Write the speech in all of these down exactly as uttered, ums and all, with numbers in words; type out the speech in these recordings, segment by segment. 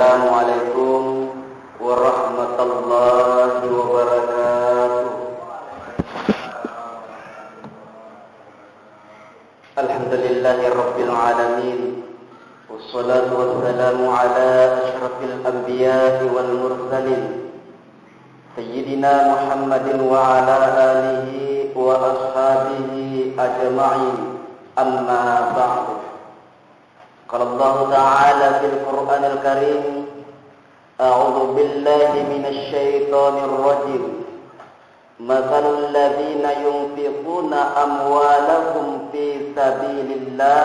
Assalamualaikum warahmatullahi wabarakatuh. Alhamdulillahi rabbil alamin. Wassalatu wassalamu ala asyrafil anbiya'i wal mursalin, sayyidina Muhammadin wa ala alihi wa ashabihi ajma'in. Amma ba'du. Qala Allahu ta'ala fil Qur'anil Karim, a'udzu billahi minasy syaithanir rajim. Matsalul ladzina yunfiquna amwalahum fi sabilillah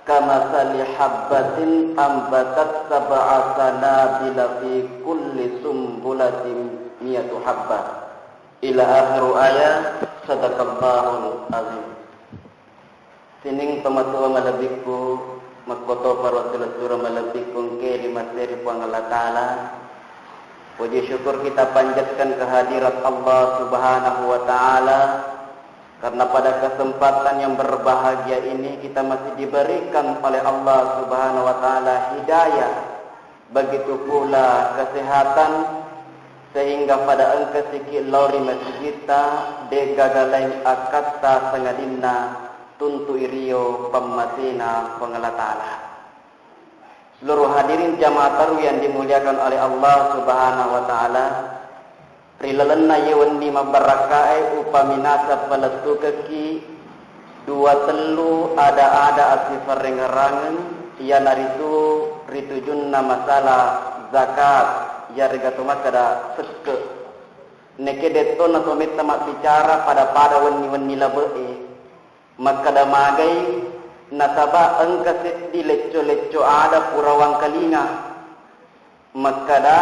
kamatsali habbatin ambatat sab'a sanabila fi kulli sumbulatin mi'atu habbah. Ila akhir ayat. Sadaqallahul azim. Sining tomatoa malebbikku, makkotoparo silessureng malebbikku engkae ri mase'ri Puang Allah Ta'ala. Puji syukur kita panjatkan kehadirat Allah Subhanahu wa Ta'ala, karena pada kesempatan yang berbahagia ini kita masih diberikan oleh Allah Subhanahu wa Ta'ala hidayah, begitu pula kesehatan, sehingga pada engka siki lao ri masigitta, de'gaga laing akkatta sangadinna tuntu'i rio pammasena Puang Allah Ta'ala. Seluruh hadirin jamaah tarwih yang dimuliakan oleh Allah Subhanahu wa Ta'ala, ri lalenna iye wenni mabbarakkae upami naseng palettukekki dua tellu ada-ada assiferrengerangeng, iyanaritu ritujunna masalah zakat, iyarega to makkeda sekke. Nekke de'tona to metta mabbicara pada-pada wenni-wenni labe'e. Makkeda magai, nasaba engka seddi lecco-lecco ada pura wangkalinga. Makkeda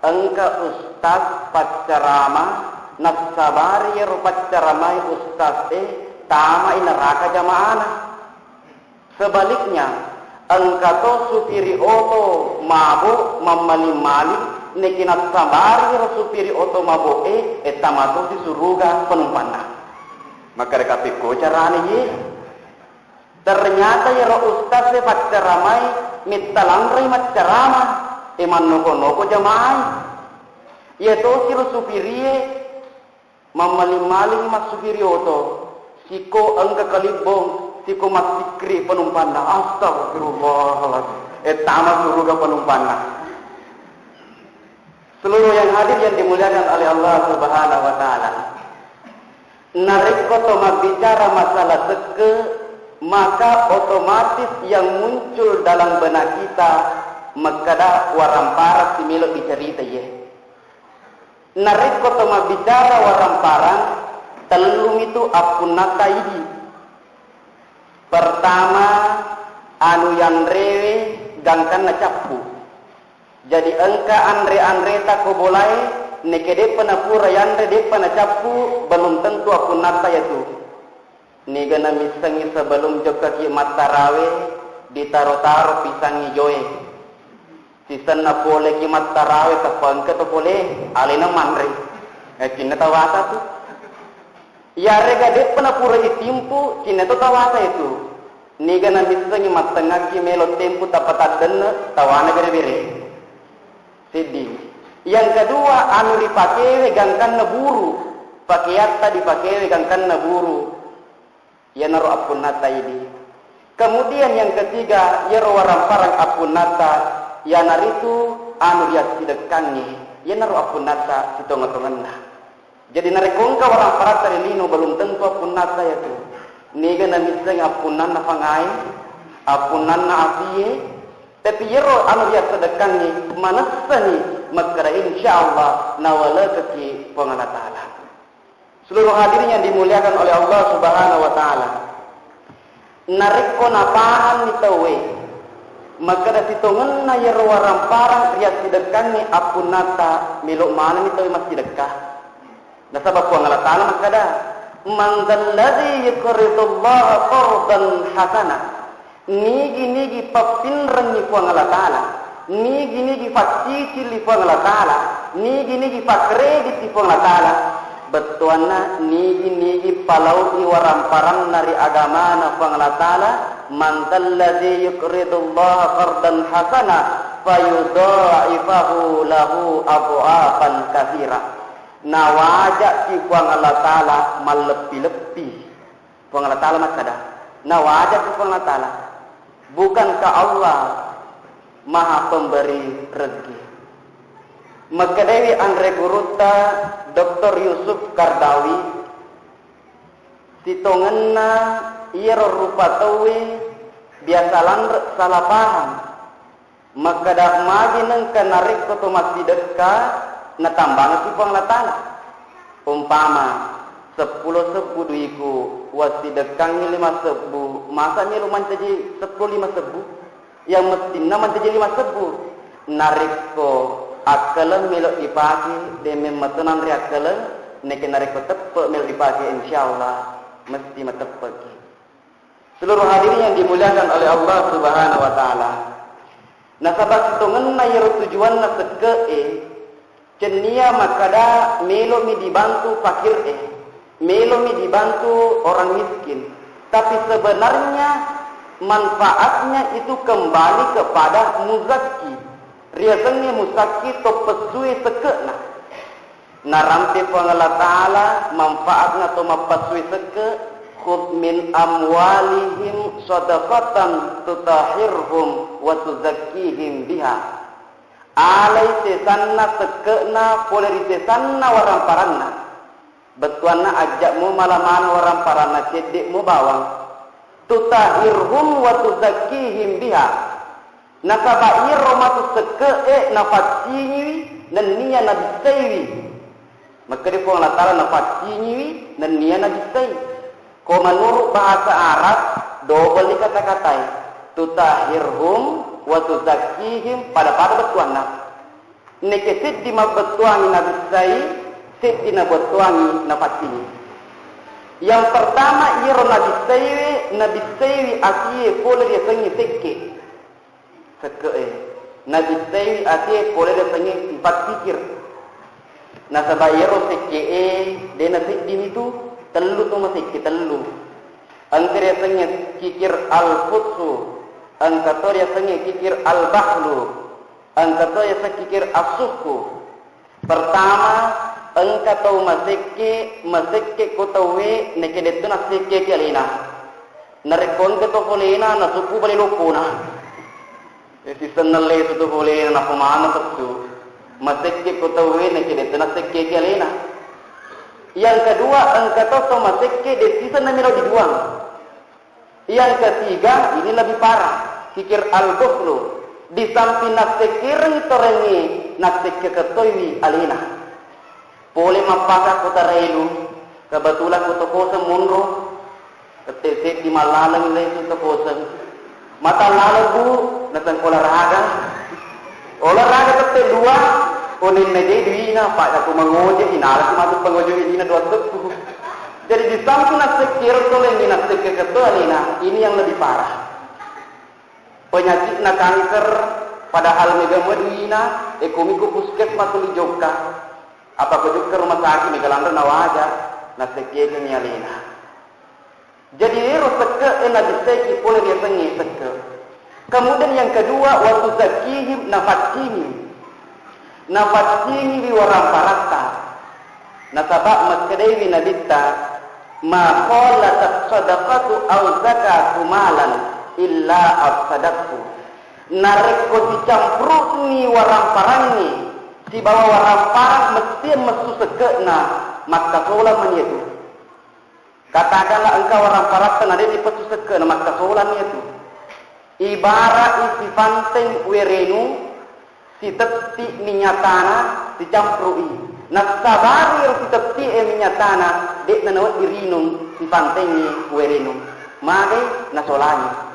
engka ustaz paccarama, nassabari iyaro paccaramae ustaz e tamai neraka jamaana. Sebaliknya, engka to supiri oto mabo mammaling-maling, nekke nassabari iyaro supiri oto mabo e, e tama tosi suruga penumpanna. Makkeda kapekko carana iye? Ternyata iyaro ustaz e paccaramae metta lanrei maccarama, e mannoko-noko jamaah e. Iya tosi ro supirie mammaling-maling massupiri oto, siko engka kalibbong, siko massikkiri penumpanna. Astagfirullahaladzim. E tama suruga penumpanna. Seluruh yang hadir yang dimuliakan oleh Allah Subhanahu wa Ta'ala. Narekko to mabbicara masalah sekke, maka otomatis yang muncul dalam benak kita makkeda waramparang si melo dicerita iye. Narekko to mabbicara waramparang, tellumi tu appunnata idi. Pertama, anu yanrewe gangkanna cappu. Jadi engka anre-anreta ko bolae, nekke de'pa napura yanre, de'pa nacappu, belum tentu appunnata yatu. Niga namissengngi sebelum jokkaki mattarawe, ditaro-taro pisangngi joe. Sisenna poleki mattarawe, tappa engka to pole, alena manre. Eh, cinna tawasa tu. Iyarega de'pa napura itimpu, cinna to tawasa itu. Niga namissengngi mattengngakki melo tempu tappa taddenne, tawana bere-bere. Seddi. Yang kedua, anu ripakewe gangkanna buru. Pakeatta dipakewe gangkanna buru. Iyanaro appunnata idi. Kemudian yang ketiga, iyaro waramparang appunnata, iyanaritu anu riassidekkangnge, iyanaro appunnata sitonga-tongenna. Jadi narekko engka waramparatta ri lino, belum tentu appunnata iyatu. Niga namissengngi appunnanna fangae, appunnanna asie, tapi iyaro anu riassidekkangnge manessani makkeda insyaallah nawalekeki Puang Allah Ta'ala. Seluruh hadirin yang dimuliakan oleh Allah Subhanahu wa Ta'ala, narekko napahammi tauwe makkeda sitongenna iyaro waramparang riassidekkangngi appunnata, melo manenni tauwe massidekka. Nasaba Puang Allah Ta'ala makkeda, "Man dzalladzi yuqridullaha qardan hasana." Nigi-nigi pappinrengngi Puang Allah Ta'ala, nigi-nigi paccicilli Puang Allah Ta'ala, nigi-nigi pakrediti Puang Allah Ta'ala, Bettuanna, nigi-nigi palau'i waramparanna ri agamana Puang Allah Ta'ala, "Man dzalladzi yuqridullaha qardan hasana fayudha'ifahu lahu adh'afan katsira." Nawaja'ki Puang Allah Ta'ala malleppi-leppi. Puang Allah Ta'ala makkada, nawaja'ki Puang Allah Ta'ala. Bukankah Allah Maha Pemberi rezeki? Makkedaiwi anre gurutta, Doktor Yusuf Kardawi, sitongenna iyaro rupa tauwe biasa lanre salah paham. Makkeda, magi nengka narekko to massidekka, natambangekki Puang Allah Ta'ala. Umpama, seppulo sebbu duiku, wassidekkangngi lima sebbu, masa melo mancaji seppulo lima sebbu? Yang mestinna mancaji lima sebbu. Narekko akkaleng melo ipake, de memmeto nanre akkaleng, neke narekko teppe melo ipake, insyaallah mesti mateppe'ki. Seluruh hadirin yang dimuliakan oleh Allah Subhanahu wa Ta'ala. Nasaba sitongenna iyaro tujuanna sekke'e, cennia makkada melo'mi dibantu fakir'e, melo'mi dibantu orang miskin. Tapi sebenarnya manfaatnya itu kembali kepada muzakki. Riasengnge muzakki to pessue sekke'na. Narampe Puang Allah Ta'ala manfaatna to mappessui sekke, "Khudz min amwalihim shadaqatan tutahhirhum wa tuzakkihim biha." Alai sesanna sekke'na pole ri sesanna waramparanna. Bettuanna ajja'mu mala maneng waramparanna, cedde'mu bawang. "Tutahhirhum wa tuzakkihim biha." Nasaba iyaro matu sekke'e nafaccingiwi nenniya nabissaiwi. Makkeda Puang Allah Ta'ala nafaccingiwi nenniya nabissai. Ko menurut bahasa Arab, dobel i kata-katae. Tutahhirhum wa tuzakkihim, pada-pada bettuanna. Neke seddi mabbettuangi nabissai, seddi nabettuangi nafaccingi. Yang pertama, iyaro nabissaiwe, nabissaiwi asie pole riasengnge sekke. Sekke'e. Nabissaiwi asie pole riasengnge sifat pikir. Nasaba iyaro sekke'e, de naseddimi tu, tellu to masekke, tellu. Engka riasengnge kikir al-futsu, engka to riasengnge kikir al-bakhlu, engka to riaseng kikir as-sukhkhu. Pertama, engka tau masekke, masekke ko tauwe neke dettu nassekkeki alena. Narekko engka to polena, nasukku bale loppona. E, sisenneng lesu to polena, nappa maneng pettu. Masekke ko tauwe neke dettu nassekkeki alena. Yang kedua, engka to, to masekke de siseng namelo diduang. Yang ketiga, ini lebih parah, kikir al-bukhlu. Di samping nassekkereng torengnge, nassekke kettoiwi alena. Pole mappaka kota Railu, kebetulan kota Koseng monro, tette seddi mallaleng lesu to Koseng. Mata lalo, Bu, naseng olahraga. Olahraga tette dua, onenna je duina, Pak, aku mangoje, inala si masuk pengoje ini dua seppuh. Jadi di samping nassekkero tolengngi nassekke keto alena, ini yang lebih parah. Penyakitna kanker, padahal mega meduina, e komiko puskesmas tuli jokka. Apa ko jokka rumah sakit mega lanre nawaja, nassekkekeng alena. Jadi ero sekke'e nabissaiki pole riasengnge sekke. Kemudian yang kedua, wa tuzakkihim, nafaccingi. Nafaccingiwi waramparatta. Nasaba makkedaiwi Nabitta, "Ma qallatat shadaqatu aw zakatu malan illa afsadathu." Narekko sicampuru'ni waramparangnge sibawa waramparang mesti messu sekke'na, makkasolang mani iyatu. Katakanlah engka waramparatta na de' ripessu sekke'na, makkasolang iyatu. Ibarai sifanteng werenu, sitetti minyak tanah, sicampuru'i. Nassabari ero sitetti'e minyak tanah, de'na nawedding rinung sifantengnge werenu. Magai nasolangi.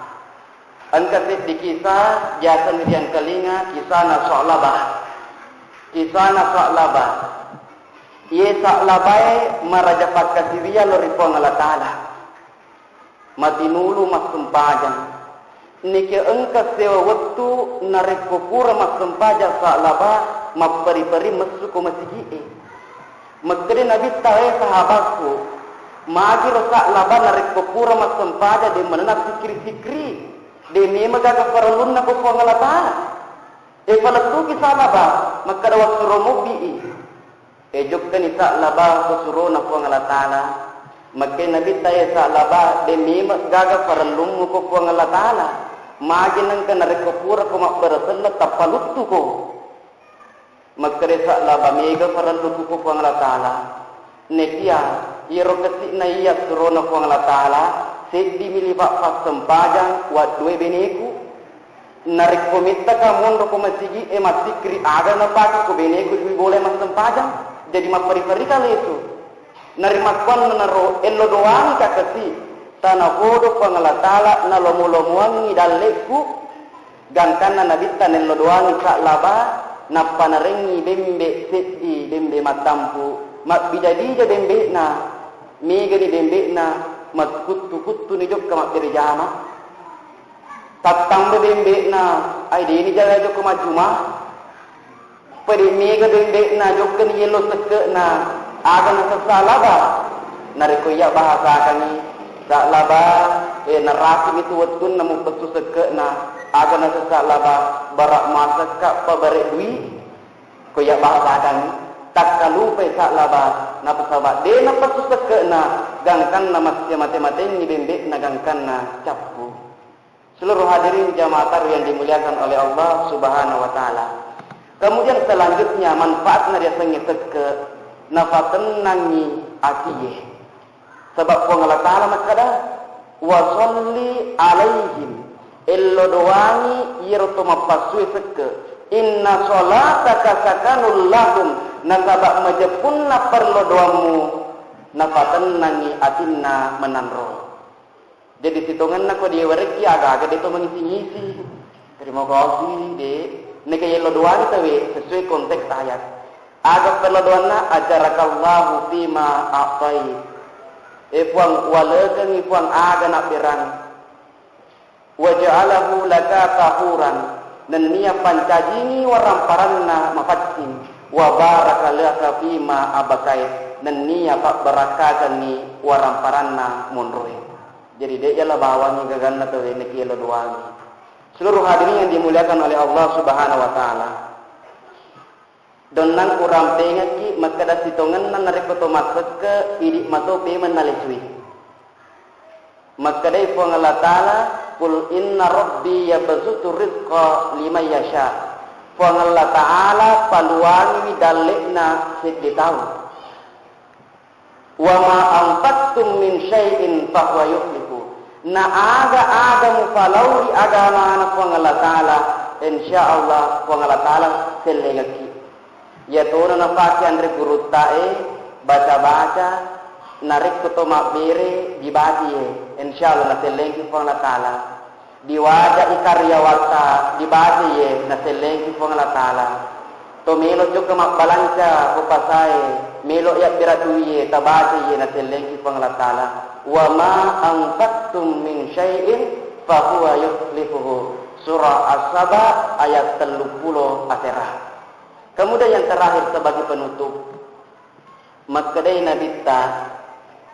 Engka seddi kisah biasa riangkalinga, kisahna Sa'labah. Kisahna Sa'labah. Iye Sa'labae maraja pakkasiwiang lao ri Puang Allah Ta'ala. Matinulu massempajang. Nike engka sewa wettu narekko pura massempajang Sa'labah, mapperi-peri messuko masigi'e. Makkeda Nabitta, "E sahabatku, magiro Sa'laba narekko pura massempajang de' manenna sikri-sikri, de' memeng gaga parellunna ko Puang Allah Ta'ala." E falettuki Sa'laba, makkeda, "Wassuro mobbi'i." E jokkani Sa'laba ko surona Puang Allah Ta'ala. Makkeda Nabitta, "E Sa'laba, de' memeng gaga parellummu ko Puang Allah Ta'ala. Magi nengka narekko pura ko mabbere selleng tappaluttuko." Makkeda Sa'laba, "Mega parelluku ko Puang Allah Ta'ala. Nekia, iyaro kessi'na iya surona Puang Allah Ta'ala, seddimi lipa' passempajang waddue beneku. Narekko mettaka monro ko masigi e massikri, aga napake ko beneku dui bola massempajang? Jadi mapperi-perika lesu." Narimakkuannanaro ello doangi kakesi, tanahodo Puang Allah Ta'ala nalomo-lomoangngi dallekku. Gangkanna Nabitta nello doangi Sa'laba, nappa narengngi bembe seddi, bembe mattampu, mabbida-bija bembe'na, megani bembe'na, makkuttu-kuttuni jokka mabbere jama. Tattamba bembe'na, ai deni jaga jokka majjuma. Pede mega bembe'na, jokkani yello sekke'na, aga naseng Sa'laba. Narekko iya bahasakangngi, Sa'laba, e, narasimi tu wettunna mupessu sekke'na, aga naseng Sa'laba, bara' masekka pa bare' dui. Ko iya bahasakangngi, takkalupai Sa'laba, napasaba' de' napessu sekke'na, gangkanna massia mate-matengngi bembe'na, gangkanna cappu. Seluruh hadirin jamaah tarwih yang dimuliakan oleh Allah Subhanahu wa Ta'ala. Kemudian selanjutnya, manfaatna riasengnge sekke', nafatennangngi atie. Sebab Puang Allah Ta'ala makkeda, "Wa sholli alaihim," ello doangi iyaro to mappassue sekke', "inna sholataka sakanul lahum," nasaba' majeppunna parello doammu, nafatennangngi atinna menanro. Jadi sitongenna ko diwerekki aga-aga de' to mangisi-ngisi. Terima kasih, de'. Neka yello doangi tawe sesuai konteks ayat. Aga perlo doanna, "Ajarakallahu fima a'tait." E Puang, walekengngi Puang aga nabberang. "Wa ja'alahu laka tahuran." Nennia pancajingi waramparanna mapaccing. "Wa baraka laka fima abakait." Nennia pabbarakkakengngi waramparanna monroe. Jadi, de' yala bawangngi gaganna tau de' naki yala doangi. Seluruh hadirin yang dimuliakan oleh Allah Subhanahu wa Ta'ala. Donnang urampengekki makkeda sitongenna narekko to massekke idi' mato pemeng nalesui. Makkedai Puang Allah Ta'ala, "Qul inna rabbi yabsutu rizqa liman yasha." Puang Allah Ta'ala paluangiwi dalle'na sedde tau. "Wa ma anfaqtum min syai'in fahuwa yukhlifu." Na aga-aga mupalauri agamana Puang Allah Ta'ala, insya Allah Puang Allah Ta'ala sellengekki. Iyatona nafake anre guruttae, baca-baca, narekko to mabbere dibatiye, insya Allah nasellengki Puang Allah Ta'ala. Diwaja'i karyawatta, dibatiye, nasellengki Puang Allah Ta'ala. To melo jokka mabbalanca ko pasae, melo yabbera duiye, tabatiye, nasellengki Puang Allah Ta'ala. "Wa ma anfaqtum min syai'in fahuwa yukhlifuhu." Surah As-Saba ayat telluppulo asera. Kemudian yang terakhir sebagai penutup, makkedai Nabitta,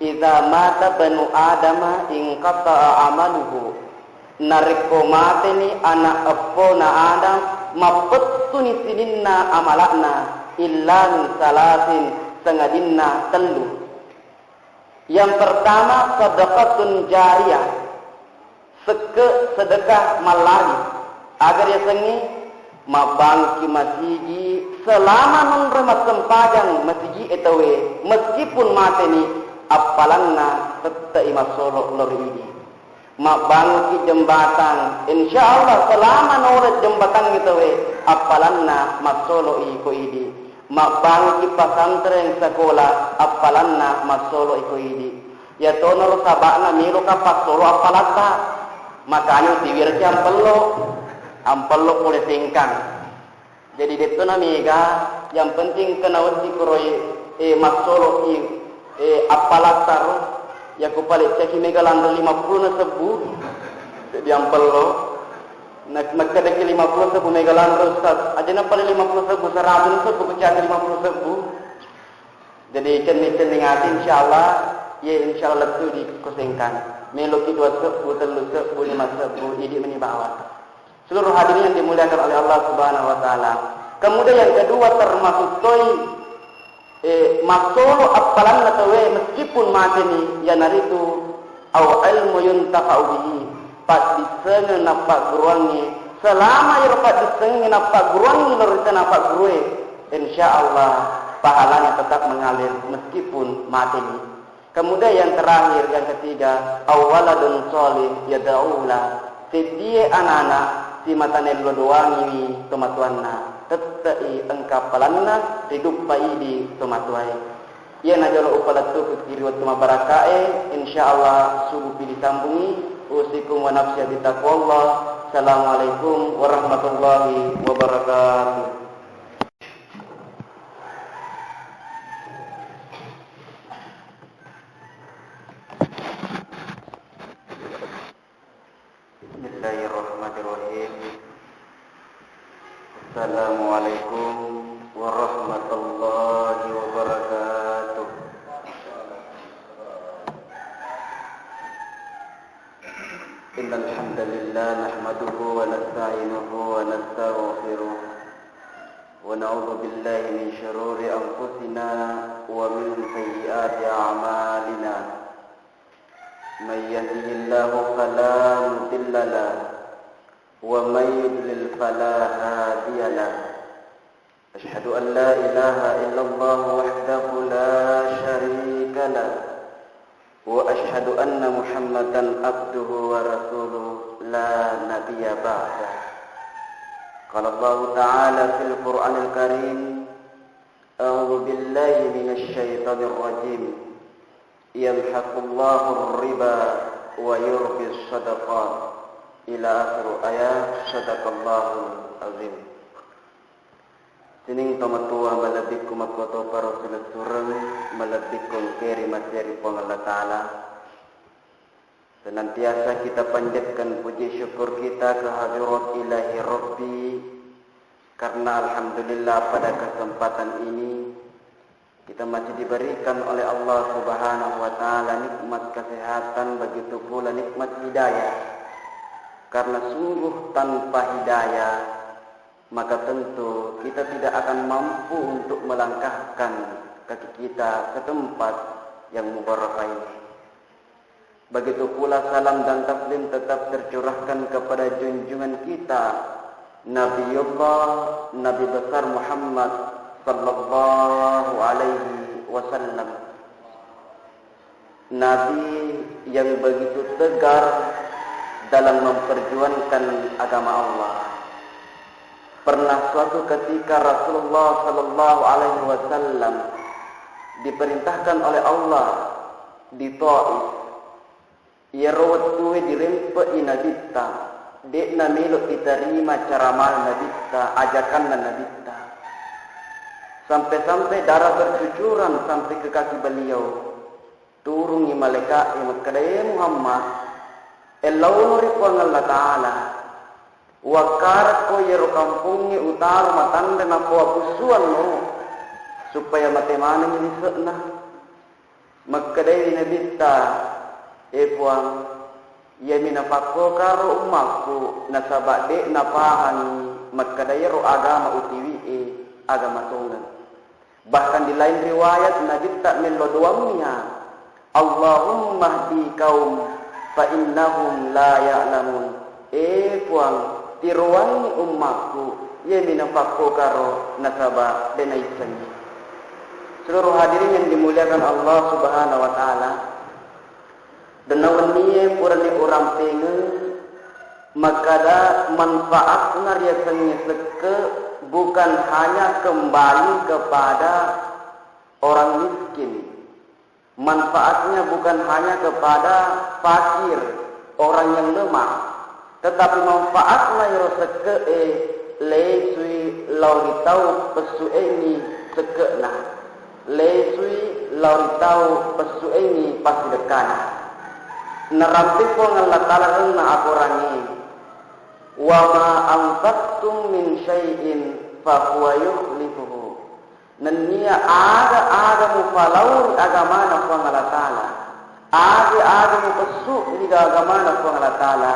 "Idza mata banu Adama inqata'a amaluhu." Narekko mateni ana' eppona Adam, mappettuni sininna amala'na, illa min salasin, sangadinna tellu. Yang pertama, sadaqatun jariyah, sekke sedekah mallari. Aga riasengnge? Mabbanguki masigi selama nonroi massempajang masigi e tauwe, meskipun mateni, appalanna tette'i massolo lao ri idi. Mabbanguki jembatang, insya Allah selama nolai jembatang e tauwe, appalanna massolo'i ko idi. Mabbanguki pasantren sekolah, appalanna massolo'i ko idi. Iyatonaro saba'na meloka passolo appalatta. Makanya utiwiraki ampello. Ampello pole sengkang. Jadi detto na mega, yang penting kena wetti kuroi, eh, massolo'i, eh, appalatta ro. Yako paleccaki mega lanro lima puluh na sebbu. Jadi ampello. Na, makkedaki lima puluh sebbu mega lanro, Ustaz. Aja na pale lima puluh sebbu, seratu na sebbu, kucaki lima puluh sebbu. Jadi, cenning-cenning ati, insyaallah, ye, insyaallah lettu dikosengkan. Meloki dua sebbu, tellu sebbu, lima sebbu, idi meni bawang. Seluruh hadirin yang dimuliakan oleh Allah Subhanahu wa Ta'ala. Kemudian yang kedua, termasuk toi, eh, massolo appalanna tauwe meskipun mateni, iyanaritu au ilmu yuntafa'u bihi, paddissengeng nappagguruangngi. Selama iyaro paddissengeng nappagguruangngi lao ri tana paggurue, insyaallah pahalanya tetap mengalir meskipun mateni. Kemudian yang terakhir, yang ketiga, au waladun shalih yad'u lah, seddie anana simatanello doangiwi tomatuanna, tette'i engka appalanna riduppa idi tomatuae. Iyana jolo upalettuku ri wettu mabarakae, insyaallah subupi disambungi. Usikum wa nafsi bitaqwallah. Assalamualaikum warahmatullahi wabarakatuh. Bismillahirrahmanirrahim. Assalamualaikum warahmatullahi wabarakatuh. Innal hamdalillah, nahmaduhu wa nasta'inuhu wa nastaghfiruh, wa na'udzu billahi min syururi anfusina wa min sayyiati a'malina. May yahdihillahu fala mudilla lah, wa may yudlil fala hadiya lah. Asyhadu an la ilaha illallah wahdahu la syarika lah, wa asyhadu anna Muhammadan abduhu wa rasuluh la nabiyya ba'dah. Qala Allahu ta'ala fil Qur'anil Karim, a'udzu billahi minasy syaithanir rajim. Yamhaqullahu riba wa yurbis shadaqat. Ila akhir ayat. Sadaqallahul azim. Sining tomatoa, malebbikku makkotoparo silessureng, malebbikku engkae ri masei ri Puang Allah Ta'ala. Senantiasa kita panjatkan puji syukur kita ke hadirat Ilahi Rabbi, karena alhamdulillah pada kesempatan ini kita masih diberikan oleh Allah Subhanahu wa Ta'ala nikmat kesehatan, begitu pula nikmat hidayah. Karena sungguh tanpa hidayah, maka tentu kita tidak akan mampu untuk melangkahkan kaki kita ke tempat yang mubarakah ini. Begitu pula salam dan taslim tetap tercurahkan kepada junjungan kita, Nabiullah, Nabi besar Muhammad sallallahu alaihi wasallam. Nabi yang begitu tegar dalam memperjuangkan agama Allah. Pernah suatu ketika Rasulullah sallallahu alaihi wasallam diperintahkan oleh Allah di Taif. Iyaro wettue dirempe'i Nabitta, de'na melo ditarima caramana Nabitta, ajakanna Nabitta. Sampai-sampai darah bercucuran sampai ke kaki beliau. Turungi malaika'e makkeda, "E Muhammad, ellauno ri Puang Allah Ta'ala, wakkarakko iyaro kampongnge utaro matanre napoapusuanno, supaya mate manengngi lise'na." Makkedai Nabitta, "E Puang, iyami napakkokaro ummakku, nasaba de' napahangi makkeda iyaro agama utiwi'e agama tongeng." Bahkan di lain riwayat, Nabitta mello doammiha, "Allahumma hdi qaum fa innahum la ya'lamun." E Puang, tiroangngi ummakku, iyami napakkokaro nasaba de' naissengngi. Seluruh hadirin yang dimuliakan Allah Subhanahu wa Ta'ala, denna wennie purani urampengeng makkada manfaatna riasengnge sekke bukan hanya kembali kepada orang miskin. Manfaatnya bukan hanya kepada fakir, orang yang lemah, tetapi manfaatna iyaro sekke'e lesui lao ri tau pessu'engngi sekke'na, lesui lao ri tau pessu'engngi passidekkana. Narampe Puang Allah Ta'ala lalenna akorangnge, "Wa ma anfaqtum min syai'in fa huwa yukhlifuhu." Nennia aga-aga mupalau ri agamana Puang Allah Ta'ala, aga-aga mupessu ri agamana Puang Allah Ta'ala,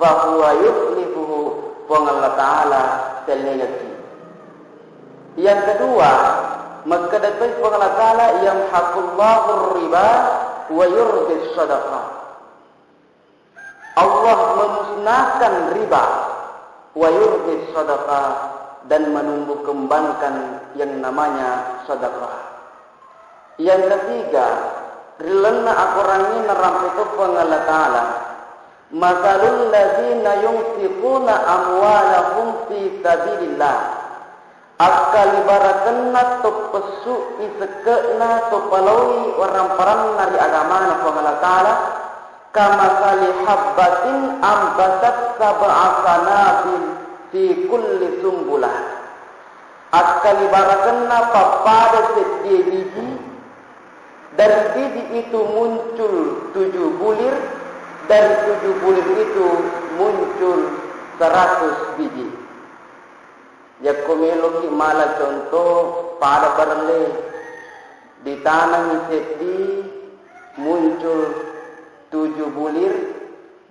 fahuwa yukhlifuhu, Puang Allah Ta'ala sellengekki. Yang kedua, makkeda toi Puang Allah Ta'ala, yamhaqullahu riba wa yurbi sadaqah. Allah memusnahkan riba, wa yurbi sadaqah, dan menumbuh kembangkan yang namanya sedekah. Yang ketiga, ri lalenna akorangnge narampe to Puang Allah Ta'ala, masalul ladzina yunfiquna amwalahum fi sabilillah. Akkalibarakenna to pessu'i sekke'na to palaoi waramparanna ri agamana Puang Allah Ta'ala, kamasali habbatin ambatat sab'a sanabil fi kulli sumbulah. Akkalibarakenna pappada seddie biji, dari biji itu muncul tujuh bulir, dari tujuh bulir itu muncul seratus biji. Yakko meloki mala contoh, pada barelle, ditanami seddi, muncul tujuh bulir,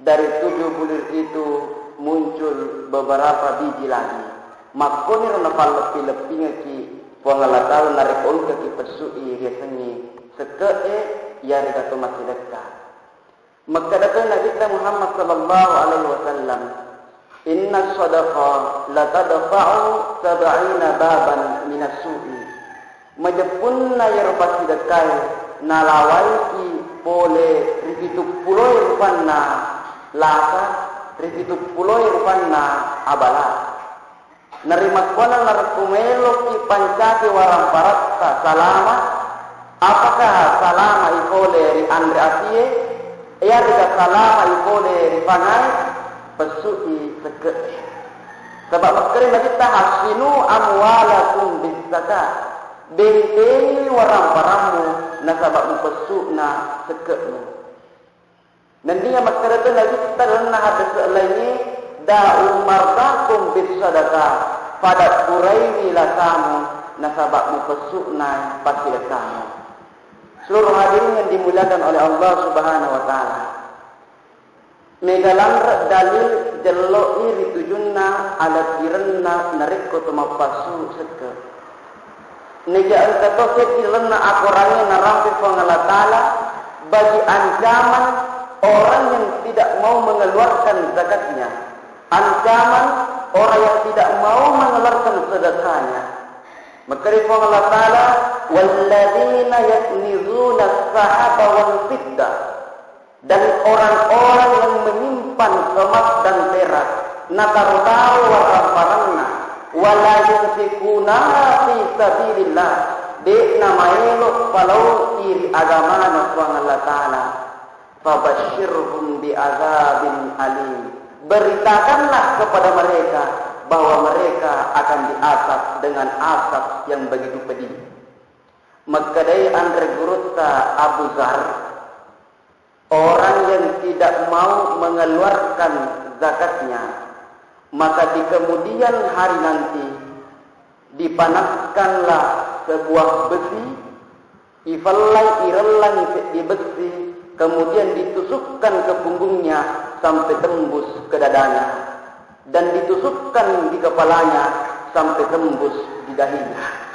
dari tujuh bulir itu muncul beberapa biji lagi. Makkoniro napalleppi-leppingekki Puang Allah Ta'ala narekko engkaki pessu'i riasengnge sekke'e, iyarega to massidekka. Makkeda to Nabitta Muhammad sallallahu alaihi wasallam, "Inna sadaqa la tadfa'u sab'ina baban minas su'i." Majeppunna iyaro passidekkae nalawaiki pole ri pituppuloe rupanna lasa, ri pituppuloe rupanna abala. Narimakkuana narekko meloki pancaki waramparatta salama, apakah salama ipole ri anre asie? Iyarega salama ipole ri pangae? Pessu'i sekke'e. Saba' makkeda Nabitta, "Hassinu amwalakum bis zakat." Bentengi waramparammu nasaba mupessu'na sekke'mu. Nennia makkeda to Nabitta lalenna hadese laingnge, "Da'u mardakum bis sadaqah," pada puraiwi lasamu nasaba mupessu'na passidekkamu. Seluruh hadirin yang dimuliakan oleh Allah Subhanahu wa Ta'ala, mega lanre dalil jello'i ritujunna alebbirenna narekko to mappassu sekke. Nega engka to seddi lalenna akorangnge narampe Puang Allah Ta'ala bagi ancaman orang yang tidak mau mengeluarkan zakatnya, ancaman orang yang tidak mau mengeluarkan sedekahnya. Makkeda Puang Allah Ta'ala, "Walladzina yaknizuna as-sahaba wal fiddah." Dan orang-orang yang menyimpan emas dan perak, nataro-taro warang-paranna, wala yunfikunaha fi sabilillah, de'na maelo palaoi ri agamana Puang Allah Ta'ala, fabashshirhum bi'adzabin alim, beritakanlah kepada mereka bahwa mereka akan diazab dengan azab yang begitu pedih. Makkedai anre gurutta Abu Dzar, orang yang tidak mau mengeluarkan zakatnya, maka di kemudian hari nanti dipanaskanlah sebuah besi, ifellai, irellangi seddi besi, kemudian ditusukkan ke punggungnya sampai tembus ke dadanya, dan ditusukkan di kepalanya sampai tembus di dahinya.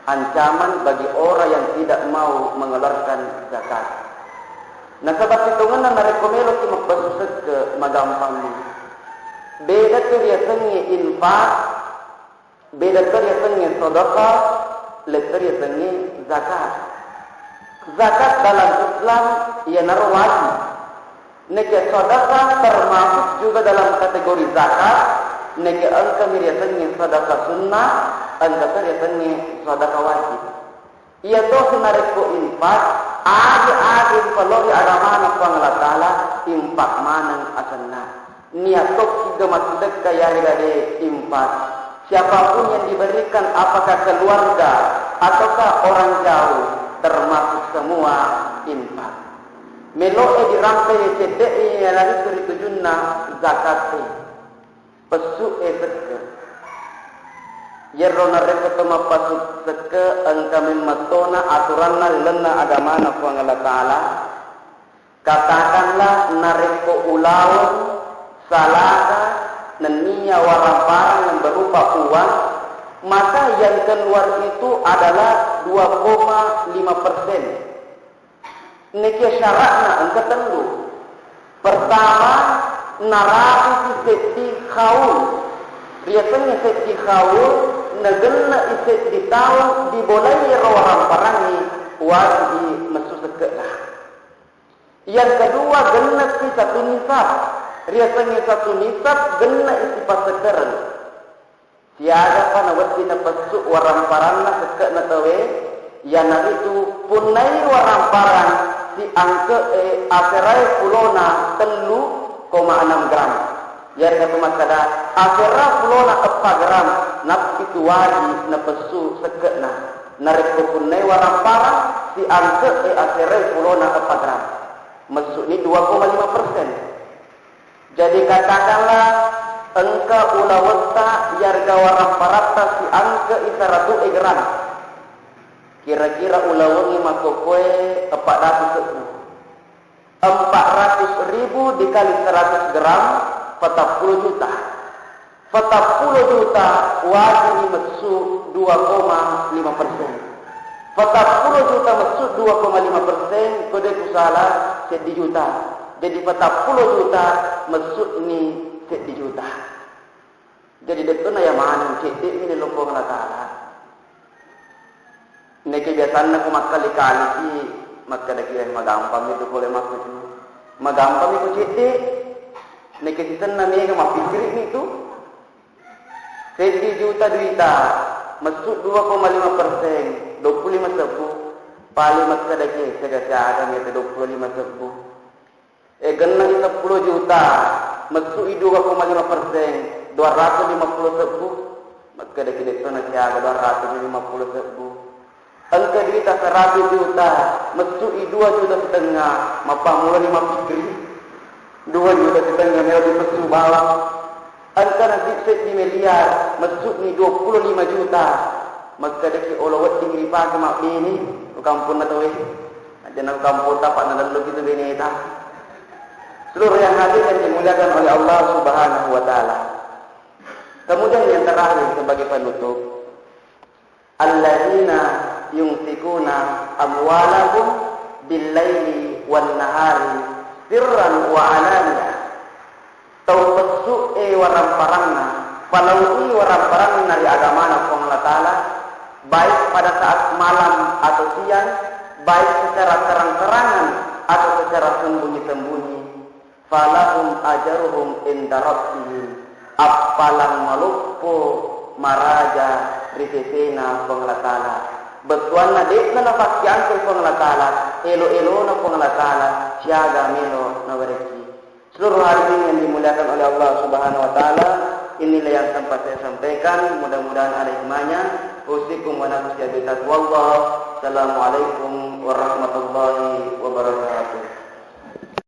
Ancaman bagi orang yang tidak mau mengeluarkan zakat. Nasaba sitongenna narekko meloki mappessu sekke, magampang. Beda tu riasengnge infak, beda tu riasengnge sedekah, lettu riasengnge zakat. Zakat dalam Islam iyanaro wajib. Neke sedekah termasuk juga dalam kategori zakat, neke engkami riasengnge sedekah sunnah, engka to riasengnge sedekah wajib. Iya tosi narekko infak, age-age mpalori agamana Puang Allah Ta'ala, infak maneng asenna. Niat tokki ga massidekka yarega de infak. Siapapun yang diberikan, apakah keluarga ataukah orang jauh, termasuk semua infak. Melo'e dirampe cedde'e iyanaritu ritujunna zakatte. Pessu'e sekke. Iyaro narekko to mappasu sekke engka memmettona aturanna ri lalenna agamana Puang Allah Ta'ala, katakanlah narekko ulaweng salaka nennia waramparang yang berupa uang, maka yang keluar itu adalah dua koma lima persen. Nekia syaratna engka tellu. Pertama, narapisi seddi khaul. Riasengnge seddi khaul, nagenne'i seddi taung dibolai ero waramparangnge, wajibi messu sekke'na. Yang kedua, genne'si satu nisab. Riasengnge satu nisab, genne'i sipassekkereng. Siagapa nawedding napessu waramparanna sekke'na tauwe, iyanaritu punnai waramparang siangke'e aserae pulona tellu koma enam gram. Iyare'ga tu makkeda asera pulona eppa gram, nappitu waji napessu sekke'na. Narekko punnai waramparang siangke'e aserae pulona eppa gram, messu'ni dua koma lima persen. Jadi katakanlah engka ulawetta yarga waramparatta siangke'i saratu'e gram. Kira-kira ulawengnge makkokkoe empat ratus ribu. Empat ratus ribu dikali seratus gram, patappulo juta. Patappulo juta wajibi messu dua koma lima persen. Patappulo juta messu dua koma lima persen, ko de' kusala, seddi juta. Jadi patappulo juta messu'ni seddi juta. Jadi de'tona ya maneng cedde'mi ri Puang Allah Ta'ala. Neke biasanna ku makkali-kaliki, makkedaki, "Eh, magampammi tu pole makkucu. Magampammi ku cedde." Neke sisenna mega mappikkiri'ni tu. Seddi juta duita, messu dua koma lima persen, dua puluh lima sebbu. Pale makkedaki, "Eh, siaga-siaga mega dua puluh lima sebbu." E, genne'i seppulo juta, messu'i dua koma lima persen, dua ratus lima puluh sebbu. Makkedaki, "De'tona siaga dua ratus lima puluh sebbu." Engka duita seratus juta, messu'i dua juta setengah, mappammulani mappikkiri. Dua juta setengah melo dipessu bawang. Engkana si-, seddi miliar, messu'ni dua puluh lima juta. Makkedaki, "Olo wedding ripake mabbene ri kampunna tauwe. Ajana ri kamputta, apa' nalelloki tu beneta." Seluruh yang hadir yang dimuliakan oleh Allah Subhanahu wa Ta'ala. Kemudian yang terakhir sebagai penutup, "Alladzina yunfikuna amwalahum bil-laili wan-nahari sirran wa alaniyah." Tau pessu'e waramparanna, palau'i waramparanna ri agamana Puang Allah Ta'ala, baik pada saat malam atau siang, baik secara terang-terangan atau secara sembunyi-sembunyi. Falahum ajruhum inda rabbihim, appalang maloppo maraja ri sesena Puang Allah Ta'ala. Bettuanna de'na napakkiangke Puang Allah Ta'ala, elo-elona Puang Allah Ta'ala siaga melo nawerekki. Seluruh hadirin yang dimuliakan oleh Allah Subhanahu wa Ta'ala, inilah yang sempat saya sampaikan. Mudah-mudahan ada hikmahnya. Usikum wa nafsi bitaqwallah. Assalamualaikum warahmatullahi wabarakatuh.